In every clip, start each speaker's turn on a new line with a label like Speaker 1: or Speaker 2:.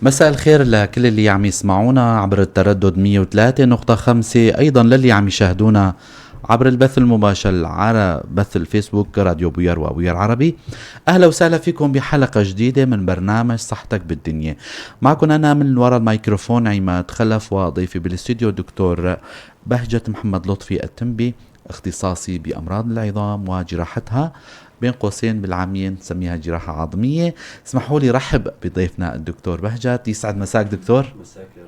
Speaker 1: مساء الخير لكل اللي عم يسمعونا عبر التردد 103.5، أيضا للي عم يشاهدونا عبر البث المباشر على بث الفيسبوك راديو بوير وبوير عربي. أهلا وسهلا فيكم بحلقة جديدة من برنامج صحتك بالدنيا. معكم أنا من وراء الميكروفون عماد خلف، وضيفي بالاستديو دكتور بهجت محمد لطفي التنبي، اختصاصي بأمراض العظام وجراحتها، بين قوسين بالعامية نسميها جراحة عظمية. اسمحوا لي رحب بضيفنا الدكتور بهجت. يسعد مساك دكتور.
Speaker 2: مساك يا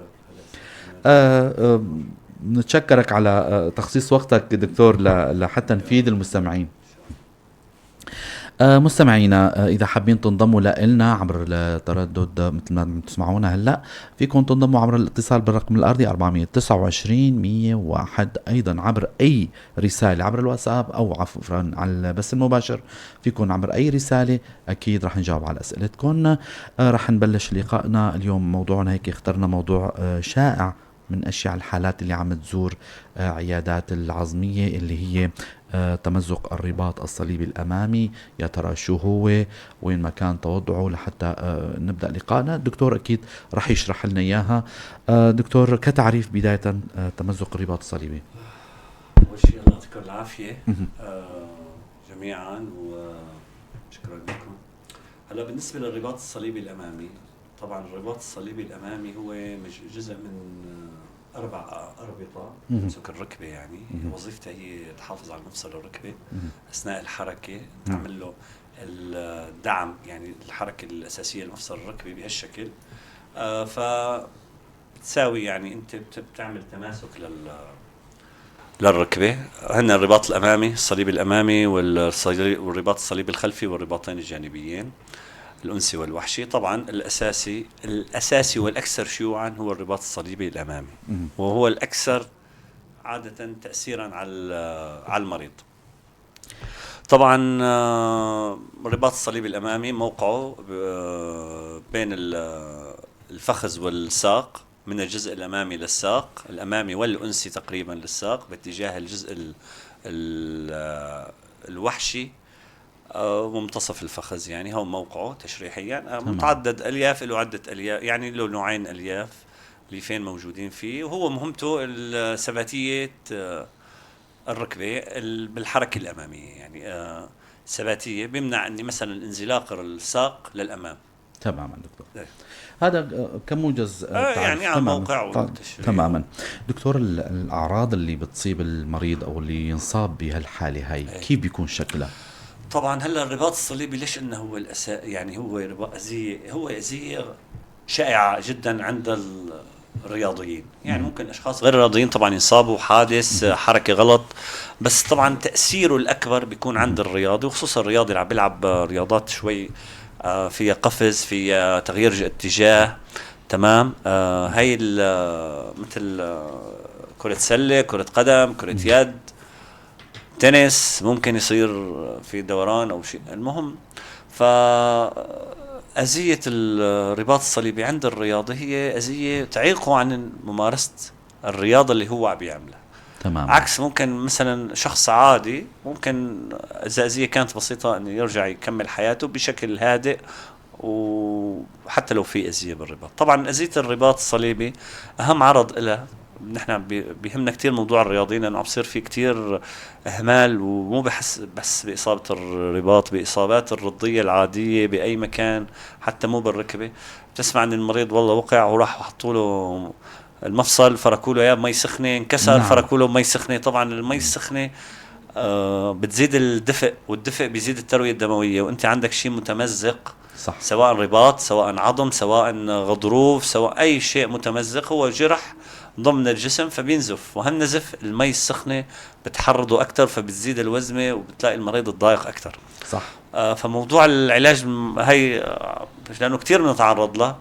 Speaker 2: رب.
Speaker 1: نتشكرك على تخصيص وقتك دكتور لحتى نفيد المستمعين. مستمعينا، إذا حابين تنضموا لنا عبر التردد مثل ما تسمعونا هلأ، فيكم تنضموا عبر الاتصال بالرقم الأرضي 429 101، أيضا عبر أي رسالة عبر الواتساب أو عفوا على البث المباشر، فيكم عبر أي رسالة أكيد رح نجاوب على أسئلتكم. رح نبلش لقائنا اليوم. موضوعنا هيك اخترنا موضوع شائع من أشيع الحالات اللي عم تزور عيادات العظمية، اللي هي تمزق الرباط الصليبي الأمامي. يا ترى شو هو، وين مكان توضعه، لحتى نبدأ لقائنا. الدكتور أكيد رح يشرح لنا إياها. دكتور، كتعريف بداية، تمزق الرباط الصليبي.
Speaker 2: أول شيء الله يعطيكم العافية جميعا وشكرا لكم. هلا بالنسبة للرباط الصليبي الأمامي، طبعا الرباط الصليبي الأمامي هو جزء من 4 أربطة تمسك الركبة، يعني وظيفتها هي تحافظ على مفصل الركبة أثناء الحركة، تعمل له الدعم، يعني الحركة الأساسية لمفصل الركبة بهالشكل. فتساوي يعني أنت بتعمل تماسك للركبة. هن الرباط الأمامي الصليبي الأمامي والرباط الصليبي الخلفي والرباطين الجانبيين الأنسي والوحشي. طبعا الأساسي والأكثر شيوعا هو الرباط الصليبي الأمامي، وهو الأكثر عادة تأثيرا على المريض. طبعا الرباط الصليبي الأمامي موقعه بين الفخذ والساق، من الجزء الأمامي للساق الأمامي والأنسي تقريبا للساق، باتجاه الجزء الوحشي ومنتصف الفخذ، يعني هو موقعه تشريحيا. متعدد ألياف، له عدة ألياف، يعني له نوعين ألياف ليفين موجودين فيه، وهو مهمته الثباتية الركبة بالحركة الأمامية، يعني ثباتية، بيمنع أني مثلا انزلاق الساق للأمام.
Speaker 1: تماما دكتور. هذا كموجز
Speaker 2: يعني على موقعه والتشريح.
Speaker 1: تماما دكتور. الأعراض اللي بتصيب المريض أو اللي ينصاب بهالحالة هاي كيف بيكون شكلها؟
Speaker 2: طبعا هلا الرباط الصليبي ليش انه هو يعني هو رباط أذية، هو أذية شائعة جدا عند الرياضيين، يعني ممكن اشخاص غير رياضيين طبعا ينصابوا حادث، حركة غلط، بس طبعا تأثيره الأكبر بيكون عند الرياضي، وخصوصا الرياضي اللي عم بيلعب رياضات شوي فيها قفز، فيها تغيير اتجاه. تمام. هاي مثل كرة سلة، كرة قدم، كرة يد، تنس، ممكن يصير في دوران أو شيء. المهم فأذية الرباط الصليبي عند الرياضي هي أذية تعيقه عن ممارسة الرياضة اللي هو عم بيعملها. عكس ممكن مثلا شخص عادي، ممكن إذا أذية كانت بسيطة إنه يرجع يكمل حياته بشكل هادئ، وحتى لو في أذية بالرباط. طبعا أذية الرباط الصليبي أهم عرض إلها، نحن بيهمنا كتير موضوع الرياضيين، لأنه عم بصير في كتير إهمال، ومو بحس بس بإصابة الرباط، بإصابات الرضية العادية بأي مكان، حتى مو بالركبة. بتسمع إن المريض والله وقع وراح وحطوا له المفصل، فركوا له إياه بمي سخنة، انكسر، فركوا له بمي سخنة. طبعا المي السخنة بتزيد الدفء، والدفء بيزيد التروية الدموية، وأنت عندك شيء متمزق، سواء رباط، سواء عظم، سواء غضروف، سواء أي شيء متمزق، هو جرح ضمن الجسم فبينزف، وهالنزف المي السخنة بتحرضه أكتر، فبتزيد الوزمة، وبتلاقي المريض تضايق أكتر. فموضوع العلاج هي لأنه كتير بنتعرض له،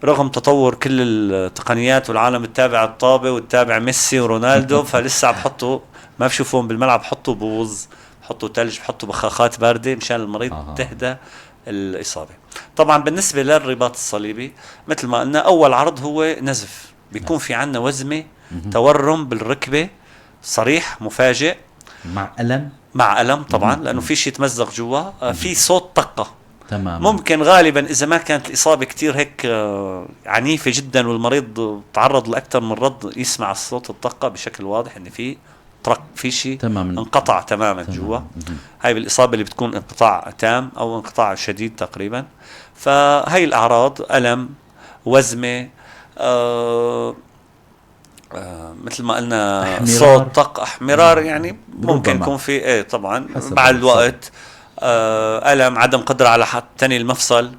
Speaker 2: رغم تطور كل التقنيات والعالم بتتابع الطابة وتتابع ميسي ورونالدو، فلسه عم بحطوا، ما بشوفهم بالملعب، بحطوا بوز، بحطوا ثلج، بحطوا بخاخات باردة مشان المريض تهدى الإصابة. طبعا بالنسبة للرباط الصليبي مثل ما قلنا، أول عرض هو نزف، بيكون في عنا وزمة، تورم بالركبة صريح مفاجئ،
Speaker 1: مع ألم،
Speaker 2: مع ألم طبعا، لأنه في شيء تمزق جوا، في صوت طقة. تمام. ممكن غالبا اذا ما كانت الاصابة كتير هيك عنيفة جدا والمريض تعرض لاكثر من رد، يسمع الصوت الطقه بشكل واضح ان في طرق، في شيء انقطع تماما جوا. هاي بالاصابة اللي بتكون انقطاع تام او انقطاع شديد تقريبا. فهي الاعراض الم، وزمه، مثل ما قلنا صوت طق، احمرار، يعني ممكن يكون في ايه طبعا مع الوقت الم، عدم قدره على ثني المفصل.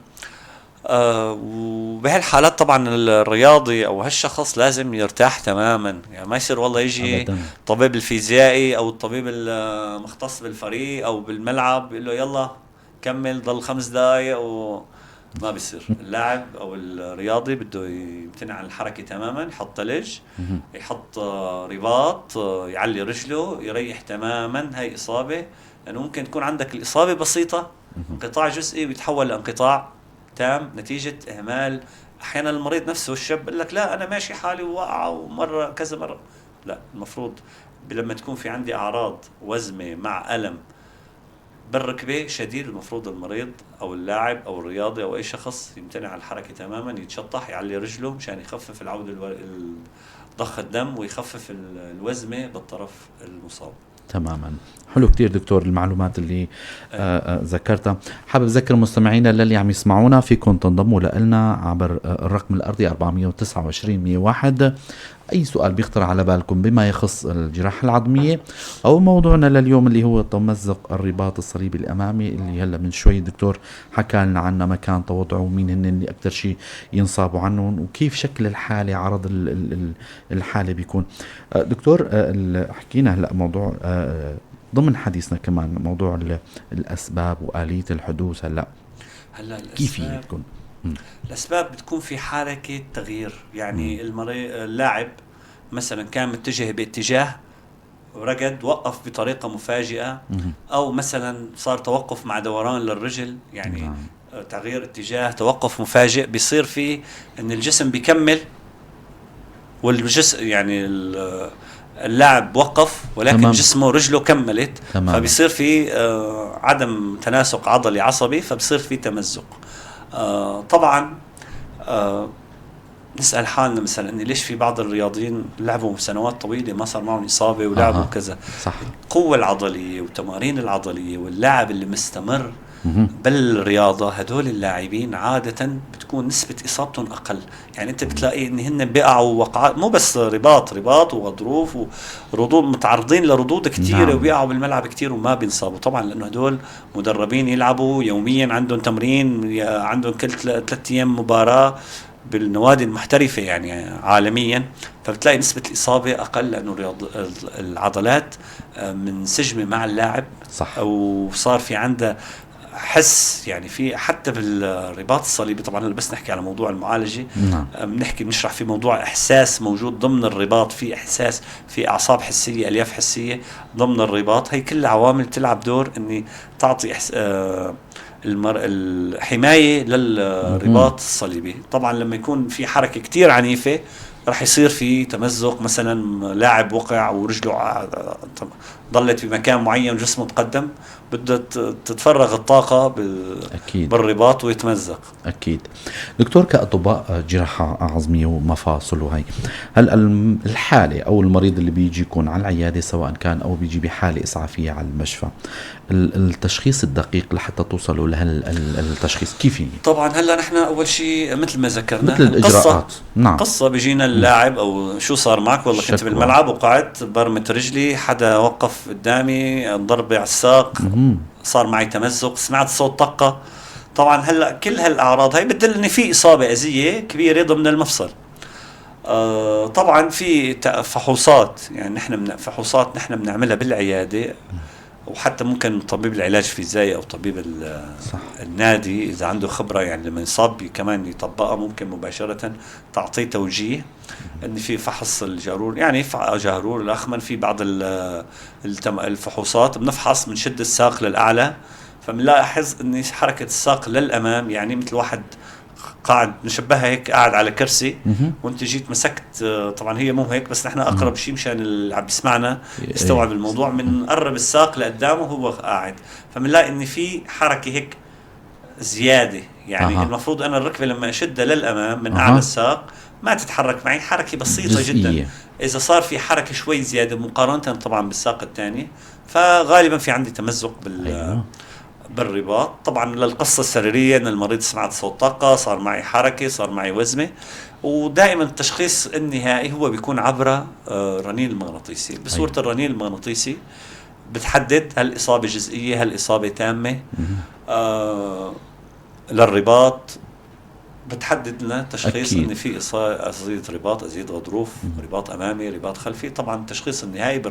Speaker 2: وبهالحالات طبعا الرياضي او هالشخص لازم يرتاح تماما، يعني ما يصير والله يجي الطبيب الفيزيائي او الطبيب المختص بالفريق او بالملعب يقول له يلا كمل ضل 5 دقائق، وما بيصير. اللاعب او الرياضي بده يمتنع عن الحركة تماما، يحط ثلج، يحط رباط، يعلي رجله، يريح تماما. هاي اصابه، لانه ممكن تكون عندك الاصابة بسيطة، انقطاع جزئي بيتحول لانقطاع تام نتيجة إهمال. أحيانا المريض نفسه الشاب بيقول لك لا أنا ماشي حالي ووقع ومرة كذا مرة. لا، المفروض لما تكون في عندي أعراض وزمة مع ألم بالركبة شديد، المفروض المريض أو اللاعب أو الرياضي أو أي شخص يمتنع عن الحركة تماما، يتشطح، يعلي رجله مشان يخفف العودة ضخ الدم ويخفف الوزمة بالطرف المصاب.
Speaker 1: تماما. حلو كتير دكتور المعلومات اللي ذكرتها. حابب أذكر مستمعينا للي عم يسمعونا فيكم تنضموا لنا عبر الرقم الأرضي 429 101. أي سؤال بيخطر على بالكم بما يخص الجراحة العظمية أو موضوعنا لليوم اللي هو تمزق الرباط الصليبي الأمامي اللي هلا من شوي الدكتور حكى لنا عنه، مكان توضعه ومين هن اللي أكثر شيء ينصابوا عنهم وكيف شكل الحالة، عرض الحالة بيكون. دكتور حكينا هلا موضوع ضمن حديثنا كمان موضوع الأسباب وآلية الحدوث. هلا كيف هي بتكون؟
Speaker 2: الأسباب بتكون في حركة تغيير، يعني اللاعب مثلا كان متجه باتجاه ورقد وقف بطريقة مفاجئة، أو مثلا صار توقف مع دوران للرجل، يعني تغيير اتجاه، توقف مفاجئ، بيصير في أن الجسم بيكمل والجسم يعني اللاعب وقف ولكن جسمه رجله كملت. فبيصير في عدم تناسق عضلي عصبي، فبصير في تمزق. طبعا نسأل حالنا مثلا إن ليش في بعض الرياضيين لعبوا سنوات طويلة ما صار معهم إصابة ولعبوا كذا. صح. القوة العضلية والتمارين العضلية واللاعب اللي مستمر بالرياضة، هدول اللاعبين عادة بتكون نسبة إصابتهم أقل. يعني أنت بتلاقي إن هن بيقعوا وقعات، مو بس رباط وغضروف وردود، متعرضين لردود كتيرة. وبيقعوا بالملعب كتير وما بينصابوا، طبعا لأنه هدول مدربين يلعبوا يوميا، عندهم تمرين، عندهم كل 3 أيام مباراة بالنوادي المحترفة يعني عالميا، فبتلاقي نسبة الإصابة أقل لأنه العضلات منسجمة مع اللاعب. صح. وصار في عنده حس، يعني في حتى بالرباط الصليبي طبعا بس نحكي على موضوع المعالجة. نعم. بنحكي بنشرح في موضوع احساس موجود ضمن الرباط، في احساس، في اعصاب حسية، الياف حسية ضمن الرباط. هي كل عوامل تلعب دور اني تعطي الحماية للرباط الصليبي. طبعا لما يكون في حركة كتير عنيفة رح يصير في تمزق، مثلا لاعب وقع ورجله ضلت في مكان معين وجسمه تقدم، بدها تتفرغ الطاقة أكيد بالرباط ويتمزق.
Speaker 1: أكيد. دكتور، كأطباء جراحة عظمية ومفاصل وهي، هل الحالة أو المريض اللي بيجي يكون على العيادة سواء كان أو بيجي بحالة إسعافية على المشفى، التشخيص الدقيق لحتى توصلوا لهالتشخيص كيف هي؟
Speaker 2: طبعا هلا نحن أول شيء مثل ما ذكرنا مثل الإجراءات. نعم. قصة بيجينا اللاعب أو شو صار معك، والله كنت بالملعب وقعدت برمت رجلي، حدا وقف قدامي، ضربة على الساق، صار معي تمزق، سمعت صوت طقة. طبعا هلا كل هالاعراض هي بتدل ان في اصابه اذيه كبيرة ضمن المفصل. طبعا في فحوصات، يعني نحن فحوصات نحن بنعملها بالعيادة، وحتى ممكن طبيب العلاج الفيزيائي او طبيب صح. النادي اذا عنده خبره، يعني لما يصاب كمان يطبقها، ممكن مباشرة تعطيه توجيه ان في فحص الجارور، يعني جارور الاخمن، في بعض الفحوصات بنفحص بنشد الساق للاعلى، فبنلاحظ ان حركة الساق للامام، يعني مثل واحد قاعد نشبهها هيك قاعد على كرسي وانت جيت مسكت، طبعا هي مو هيك بس نحن اقرب شيء مشان اللي عم بيسمعنا يستوعب الموضوع، بنقرب الساق لقدامه وهو قاعد، فبنلاقي ان في حركة هيك زيادة يعني. المفروض انا الركبة لما اشدها للامام من اعلى الساق ما تتحرك معي، حركة بسيطة
Speaker 1: جزئية.
Speaker 2: جدا. اذا صار في حركة شوي زيادة مقارنة طبعا بالساق الثاني، فغالبا في عندي تمزق بالرباط. طبعا للقصة السريرية ان المريض سمعت صوت طاقه، صار معي حركه، صار معي وزمه. ودائما التشخيص النهائي هو بيكون عبر رنين المغناطيسي. بصورة الرنين المغناطيسي بتحدد هل اصابه جزئيه، هل اصابه تامة للرباط، بتحدد لنا تشخيص ان في أزية رباط، أزية غضروف، رباط امامي، رباط خلفي. طبعا التشخيص النهائي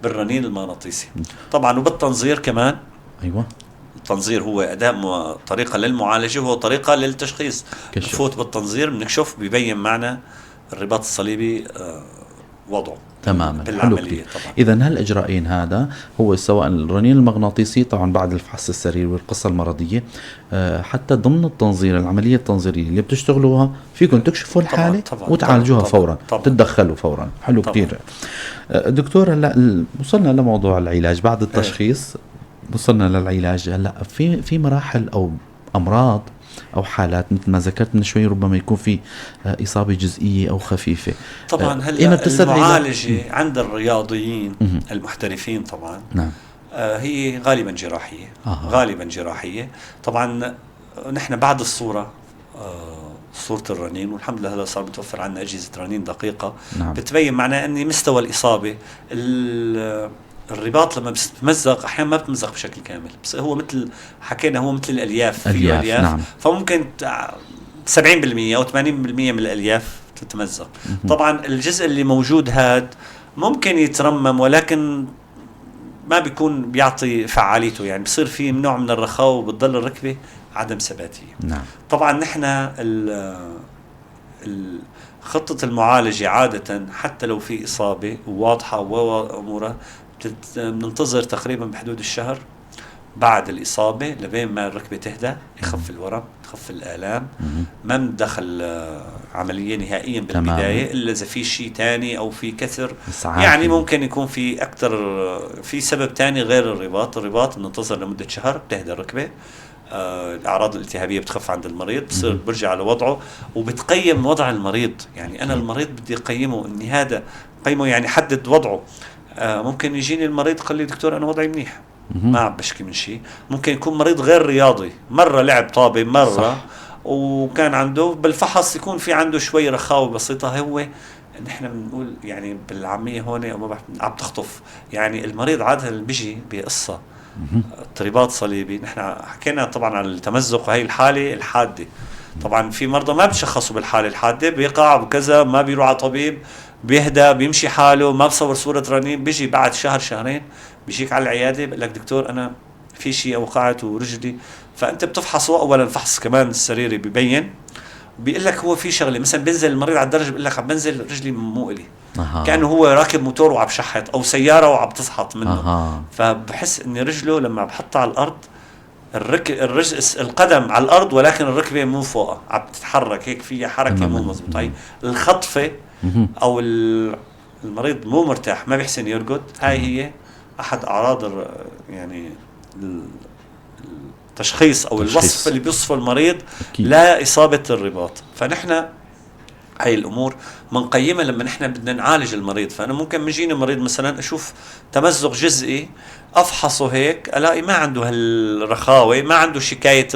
Speaker 2: بالرنين المغناطيسي طبعا، وبالتنظير كمان. التنظير هو اداء طريقه للمعالجه وهو طريقه للتشخيص. بفوت بالتنظير بنكشف، ببين معنا الرباط الصليبي وضعه
Speaker 1: تماما بالعملية. طبعا اذا هالاجراءين هذا هو سواء الرنين المغناطيسي طبعا بعد الفحص السريري والقصه المرضية، حتى ضمن التنظير، العملية التنظيريه اللي بتشتغلوها فيكم تكشفوا الحالة طبعاً طبعاً وتعالجوها طبعاً فورا طبعاً، تتدخلوا فورا. حلو كثير دكتور. هلا وصلنا لموضوع العلاج بعد التشخيص، وصلنا للعلاج. هلا في مراحل او امراض او حالات مثل ما ذكرت من شوي ربما يكون في اصابه جزئية او خفيفة.
Speaker 2: طبعا هلا المعالجة عند الرياضيين المحترفين طبعا
Speaker 1: نعم
Speaker 2: هي غالبا جراحية. غالبا جراحية طبعا. نحن بعد الصورة صوره الرنين، والحمد لله هلا صار متوفر عندنا اجهزة رنين دقيقة.
Speaker 1: نعم.
Speaker 2: بتبين معنا اني مستوى الاصابة. الرباط لما بتمزق احيانا ما بتمزق بشكل كامل، بس هو مثل حكينا هو مثل الالياف،
Speaker 1: فيه الياف. نعم.
Speaker 2: فممكن 70% او 80% من الالياف تتمزق. طبعا الجزء اللي موجود هاد ممكن يترمم، ولكن ما بيكون بيعطي فعاليته، يعني بصير في نوع من الرخاء وبتضل الركبة عدم ثباتيه.
Speaker 1: نعم.
Speaker 2: طبعا نحن خطه المعالجة عادة حتى لو في اصابه واضحة وامورها بننتظر تقريبا بحدود الشهر بعد الإصابة لبين ما الركبة تهدى، يخف الورم، تخف الآلام، ما بندخل عملية نهائيا بالبداية إلا إذا في شيء تاني أو في كسر، يعني ممكن يكون في أكثر، في سبب تاني غير الرباط. الرباط بننتظر لمدة شهر، بتهدى الركبة، الأعراض الالتهابية بتخف عند المريض، بصير برجع لوضعه وبتقيم وضع المريض. يعني أنا المريض بدي أقيمه إني هذا قيمة، يعني حدد وضعه. ممكن يجيني المريض قال لي دكتور أنا وضعي منيح، ما عم بشكي من شيء. ممكن يكون مريض غير رياضي، مرة لعب طابة مرة
Speaker 1: صح.
Speaker 2: وكان عنده بالفحص يكون في عنده شوي رخاوة بسيطة. هو نحن بنقول يعني بالعامية هون أو عم تخطف، يعني المريض عادة اللي بيجي بقصة رباط صليبي، نحن حكينا طبعا عن التمزق وهي الحالة الحادة. طبعا في مرضى ما بتشخصوا بالحالة الحادة، بيقع بكذا، ما بيروح على طبيب، بيهدى، بيمشي حاله، ما بصور صورة رنين، بيجي بعد شهر شهرين بيجيك على العيادة بيقول لك دكتور أنا في شيء وقعت ورجلي. فأنت بتفحصه أولا فحص كمان السريري ببين، بيقول لك هو في شغلة مثلا بينزل المريض على الدرجة بيقول لك عم بنزل رجلي مو إلي، كأنه هو راكب موتور وعم بشحط أو سيارة وعم تسحط منه. فبحس إن رجله لما بحطها على الأرض القدم على الأرض ولكن الركبة مو فوقها، عم تتحرك هيك، فيها حركة مو مزبوطة. هي الخطفة أو المريض مو مرتاح، ما بيحسن يرقد. هاي هي أحد أعراض يعني التشخيص أو الوصف اللي بيوصفه المريض لإصابة الرباط. فنحن هاي الأمور منقيمها لما نحن بدنا نعالج المريض. فأنا ممكن بيجيني مريض مثلا أشوف تمزق جزئي، أفحصه هيك ألاقي ما عنده هالرخاوة، ما عنده شكاية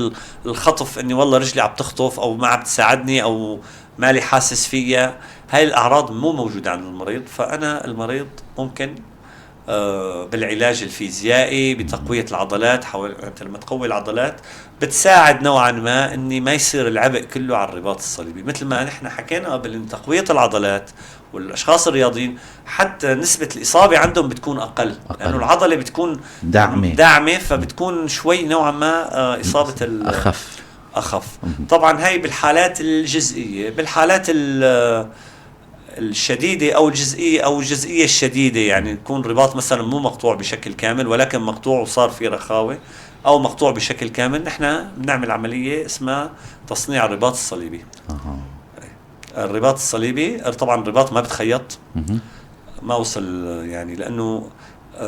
Speaker 2: الخطف إني والله رجلي عم تخطف أو ما عم تساعدني أو مالي حاسس فيها، هاي الأعراض مو موجودة عند المريض. فأنا المريض ممكن بالعلاج الفيزيائي، بتقوية العضلات، حاول أنت لما تقوي العضلات بتساعد نوعا ما إني ما يصير العبء كله على الرباط الصليبي. مثل ما نحن حكينا قبل إن تقوية العضلات والأشخاص الرياضيين حتى نسبة الإصابة عندهم بتكون أقل، لأنه العضلة بتكون داعمة، فبتكون شوي نوعا ما إصابة أخف. طبعا هاي بالحالات الجزئية. بالحالات الشديدة أو الجزئية أو الجزئية الشديدة، يعني يكون رباط مثلا مو مقطوع بشكل كامل ولكن مقطوع وصار فيه رخاوة، أو مقطوع بشكل كامل، نحن بنعمل عملية اسمها تصنيع الرباط الصليبي. الرباط الصليبي طبعا الرباط ما بتخيط، ما وصل يعني، لأنه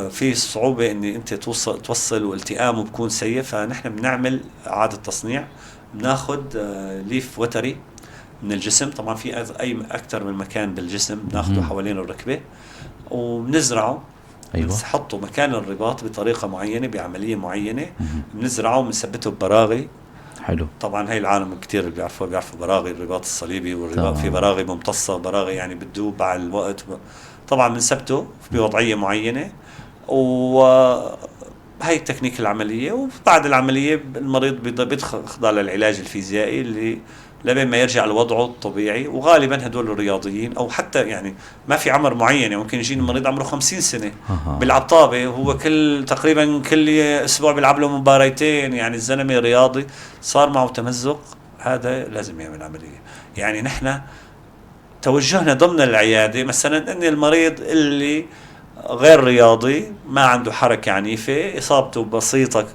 Speaker 2: في صعوبة اني انت توصل والتئامه بكون سيء، فنحن بنعمل اعاده تصنيع، بناخذ ليف وتري من الجسم، طبعا في اي اكثر من مكان بالجسم بناخذه حوالين الركبة وبنزرعه.
Speaker 1: ايوه،
Speaker 2: بنحطه مكان الرباط بطريقة معينة، بعملية معينة، بنزرعه وبنثبته ببراغي.
Speaker 1: حلو.
Speaker 2: طبعا هي العالم كثير اللي بيعرفوا براغي الرباط الصليبي والرباط، في براغي ممتصه، براغي يعني بتذوب مع الوقت. طبعا بنثبته بوضعيه معينة، وهي التكنيك العملية. وبعد العملية المريض بيخضع للعلاج الفيزيائي اللي لبين ما يرجع لوضعه الطبيعي. وغالبا هدول الرياضيين او حتى يعني ما في عمر معين، يعني ممكن يجيني مريض عمره 50 سنة بيلعب طابة، وهو تقريبا كل اسبوع بيلعب له مباريتين، يعني الزلمة رياضي، صار معه تمزق، هذا لازم يعمل عملية. يعني نحن توجهنا ضمن العيادة مثلا ان المريض اللي غير رياضي، ما عنده حركة عنيفة، اصابته بسيطة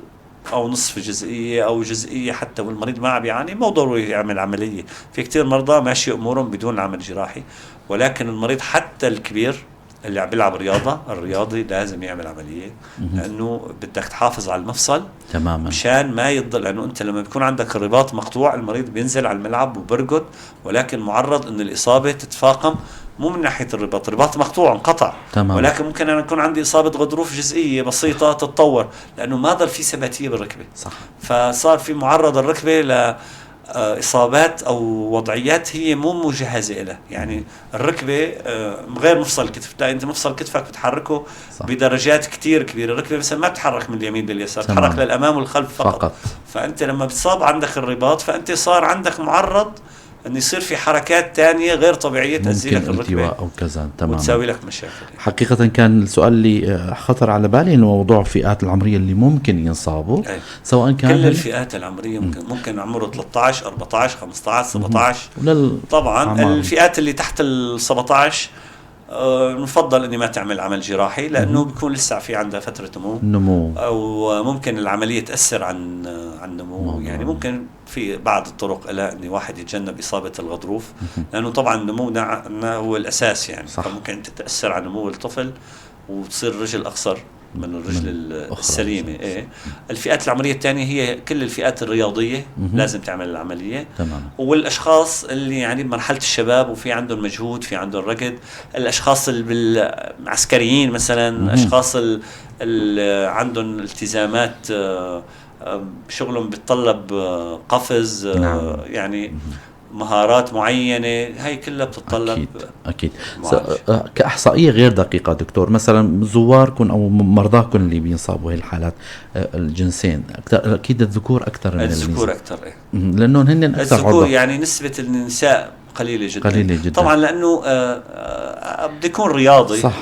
Speaker 2: او نصف جزئية او جزئية حتى، والمريض ما عم يعاني، مو ضروري يعمل عملية. في كثير مرضى ماشي امورهم بدون عمل جراحي، ولكن المريض حتى الكبير اللي عم بيلعب رياضة، الرياضي لازم يعمل عملية، لانه بدك تحافظ على المفصل
Speaker 1: تماما
Speaker 2: مشان ما يضل، لانه انت لما بيكون عندك الرباط مقطوع المريض بينزل على الملعب وبرقد، ولكن معرض ان الاصابة تتفاقم، مو من ناحية الرباط، الرباط مقطوع انقطع
Speaker 1: تمام،
Speaker 2: ولكن ممكن انا يكون عندي اصابه غضروف جزئية بسيطة تتطور، لانه ما ضل في ثباتيه بالركبه.
Speaker 1: صح.
Speaker 2: فصار في معرض الركبة ل اصابات او وضعيات هي مو مجهزة لها، يعني الركبة غير مفصل الكتف، لا انت مفصل كتفك بتحركه
Speaker 1: صح.
Speaker 2: بدرجات كتير كبيرة، الركبة مثلا ما بتتحرك من اليمين لليسار، بتتحرك للامام والخلف فقط. فانت لما بتصاب عندك الرباط، فانت صار عندك معرض انه يصير في حركات تانية غير طبيعية تأذي لك الركبة
Speaker 1: او كذا. تماما،
Speaker 2: وتساوي لك مشاكل.
Speaker 1: حقيقة كان السؤال اللي خطر على بالي انه موضوع الفئات العمرية اللي ممكن ينصابوا.
Speaker 2: أي.
Speaker 1: سواء كان
Speaker 2: كل الفئات العمرية ممكن عمره 13 14 15 17. طبعا الفئات اللي تحت ال 17 نفضل اني ما تعمل عمل جراحي، لانه بيكون لسه في عندها فترة نمو، او ممكن العملية تاثر عن النمو. يعني ممكن في بعض الطرق لها اني واحد يتجنب اصابه الغضروف، لانه طبعا النمو هو الاساس يعني.
Speaker 1: صح.
Speaker 2: فممكن انت تاثر على نمو الطفل وتصير رجل اقصر من الرجل السليمة. إيه. الفئات العمرية الثانية هي كل الفئات الرياضية لازم تعمل العملية.
Speaker 1: تمام.
Speaker 2: والاشخاص اللي يعني بمرحلة الشباب وفي عندهم مجهود، في عندهم ركض، الاشخاص اللي بالعسكريين مثلا، اشخاص اللي عندهم التزامات، شغلهم بيتطلب قفز.
Speaker 1: نعم.
Speaker 2: يعني مهارات معينة، هاي كلها بتتطلب.
Speaker 1: اكيد. كاحصائيه غير دقيقة دكتور، مثلا زواركم او مرضاكم اللي بينصابوا هي الحالات، الجنسين اكثر، اكيد الذكور اكثر من
Speaker 2: الذكور اكثر. ايه،
Speaker 1: لانهم هن اكثر
Speaker 2: الذكور
Speaker 1: عرضة.
Speaker 2: يعني نسبه النساء قليله جدا،
Speaker 1: قليله جدا
Speaker 2: طبعا، لانه بده يكون رياضي.
Speaker 1: صح.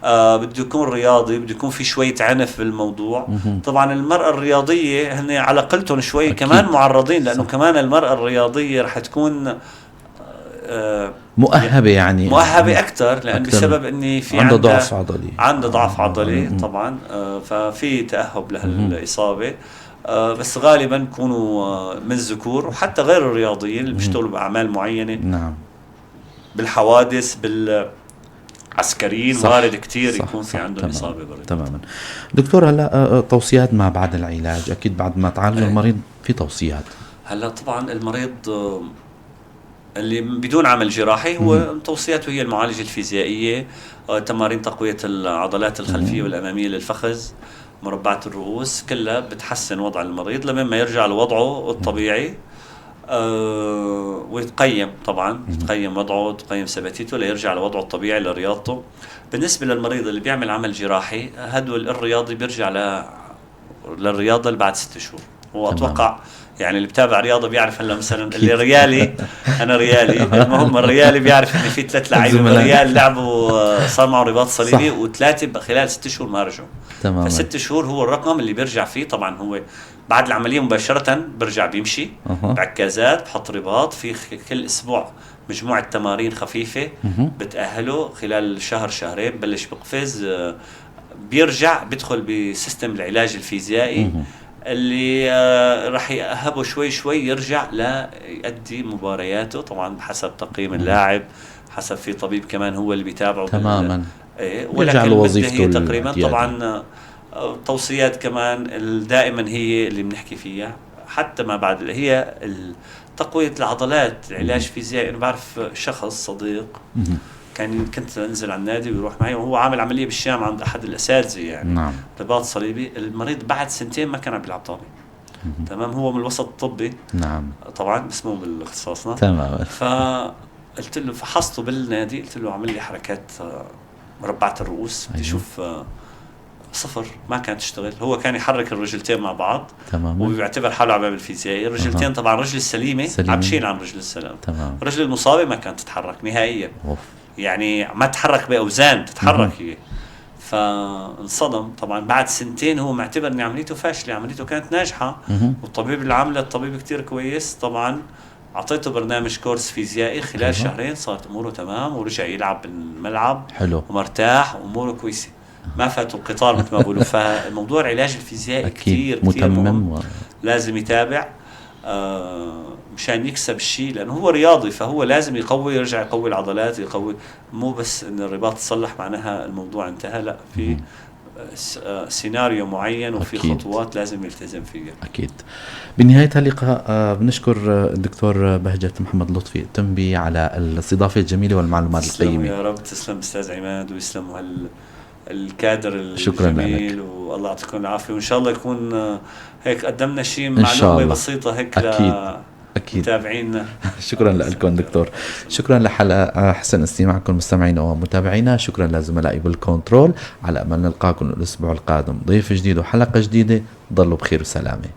Speaker 2: بده يكون رياضي، بده يكون في شوية عنف بالموضوع. طبعا المرأة الرياضية هن على قلتهم شوي.
Speaker 1: أكيد.
Speaker 2: كمان معرضين، لأنه
Speaker 1: صح.
Speaker 2: كمان المرأة الرياضية رح تكون
Speaker 1: مؤهبة، يعني
Speaker 2: مؤهبة أكثر، لأن
Speaker 1: أكتر.
Speaker 2: بسبب إني في
Speaker 1: عندها ضعف عضلي،
Speaker 2: عندها ضعف عضلي طبعا، ففي تأهب لهالإصابة. بس غالبا بيكونوا من الذكور وحتى غير الرياضيين اللي بيشتغلوا بأعمال معينة.
Speaker 1: نعم.
Speaker 2: بالحوادث، عسكريين، وارد كثير يكون في
Speaker 1: صح.
Speaker 2: عندهم اصابه بالرباط.
Speaker 1: تماما. دكتور، هلا توصيات ما بعد العلاج، اكيد بعد ما تعالج المريض في توصيات.
Speaker 2: هلا طبعا المريض اللي بدون عمل جراحي هو توصياته هي المعالجة الفيزيائية، تمارين تقوية العضلات الخلفية والاماميه للفخذ، مربعات الرؤوس، كلها بتحسن وضع المريض لما ما يرجع لوضعه الطبيعي. ويتقيم طبعا، يتقيم وضعه، تقيم ثباتيته ليرجع لوضعه الطبيعي لرياضته. بالنسبة للمريض اللي بيعمل عمل جراحي، هدول الرياضي بيرجع للرياضة اللي بعد 6 شهور. واتوقع يعني اللي بتابع رياضة بيعرف هلا مثلا اللي ريالي، انا ريالي، المهم الريالي بيعرف انه في 3 لعيبة بالريال لعبوا صار معهم رباط صليبي، و3 خلال 6 شهور ما رجعوا.
Speaker 1: تماما.
Speaker 2: ف6 شهور هو الرقم اللي بيرجع فيه. طبعا هو بعد العملية مباشرة برجع بيمشي بعكازات، بحط رباط، في كل اسبوع مجموعة تمارين خفيفة بتاهله، خلال شهر شهرين ببلش بقفز، بيرجع بيدخل ب system العلاج الفيزيائي اللي راح يأهبه شوي شوي يرجع ليؤدي مبارياته، طبعا بحسب تقييم اللاعب، حسب في طبيب كمان هو اللي بيتابعه.
Speaker 1: تماما.
Speaker 2: ايه،
Speaker 1: بيرجع
Speaker 2: ولكن المدة
Speaker 1: لوظيفته
Speaker 2: هي تقريبا.
Speaker 1: الاعتيادية.
Speaker 2: طبعا توصيات كمان دائما هي اللي بنحكي فيها حتى ما بعد، هي تقوية العضلات، العلاج الفيزيائي. أنا بعرف شخص صديق كنت انزل على النادي ويروح معي، وهو عامل عملية بالشام عند احد الاساتذة يعني رباط صليبي. المريض بعد سنتين ما كان عم بيلعب طابة. تمام، هو من الوسط الطبي. طبعا بس مو بالاختصاصنا. فقلت له، فحصته بالنادي، قلت له عمل لي حركات مربعة الرؤوس، بدي اشوف. صفر، ما كانت تشتغل. هو كان يحرك الرجلتين مع بعض وبيعتبر حاله عم يعمل فيزيائي. الرجلتين طبعا الرجل السليمة
Speaker 1: سليمة.
Speaker 2: عم تشيل عن رجل السلام. الرجل المصابة ما كانت تتحرك نهائيا. يعني ما تحرك باوزان تتحرك هي. فانصدم طبعا بعد سنتين، هو معتبر ان عمليته فاشله، عمليته كانت ناجحة. والطبيب اللي عامله الطبيب كتير كويس. طبعا اعطيته برنامج كورس فيزيائي، خلال شهرين صارت اموره تمام ورجع يلعب بالملعب. ومرتاح واموره كويسه، ما فاته القطار مثل ما بقولوا. فموضوع العلاج الفيزيائي كثير كثير
Speaker 1: متمم
Speaker 2: مهم. لازم يتابع مشان يكسب الشيء، لانه هو رياضي، فهو لازم يقوي، يرجع يقوي العضلات، يقوي. مو بس ان الرباط تصلح معناها الموضوع انتهى، لا، في سيناريو معين وفي خطوات لازم يلتزم فيها.
Speaker 1: أكيد. بنهاية هاللقاء بنشكر الدكتور بهجت محمد لطفي التنبي على الاستضافة الجميلة والمعلومات
Speaker 2: تسلم
Speaker 1: القيمة.
Speaker 2: يا رب، تسلم استاذ عماد، ويسلم الكادر
Speaker 1: شكراً لك.
Speaker 2: الجميل، والله يعطيكم العافية، وان شاء الله يكون هيك قدمنا شيء
Speaker 1: إن شاء
Speaker 2: معلومة
Speaker 1: الله.
Speaker 2: بسيطة هيك
Speaker 1: أكيد.
Speaker 2: لمتابعينا.
Speaker 1: شكرا لكم دكتور، شكرا لحلقة حسن استماعكم مستمعينا ومتابعينا، شكرا لزملائي بالكنترول. على أمل نلقاكم الأسبوع القادم ضيف جديد وحلقة جديدة. ضلوا بخير وسلامة.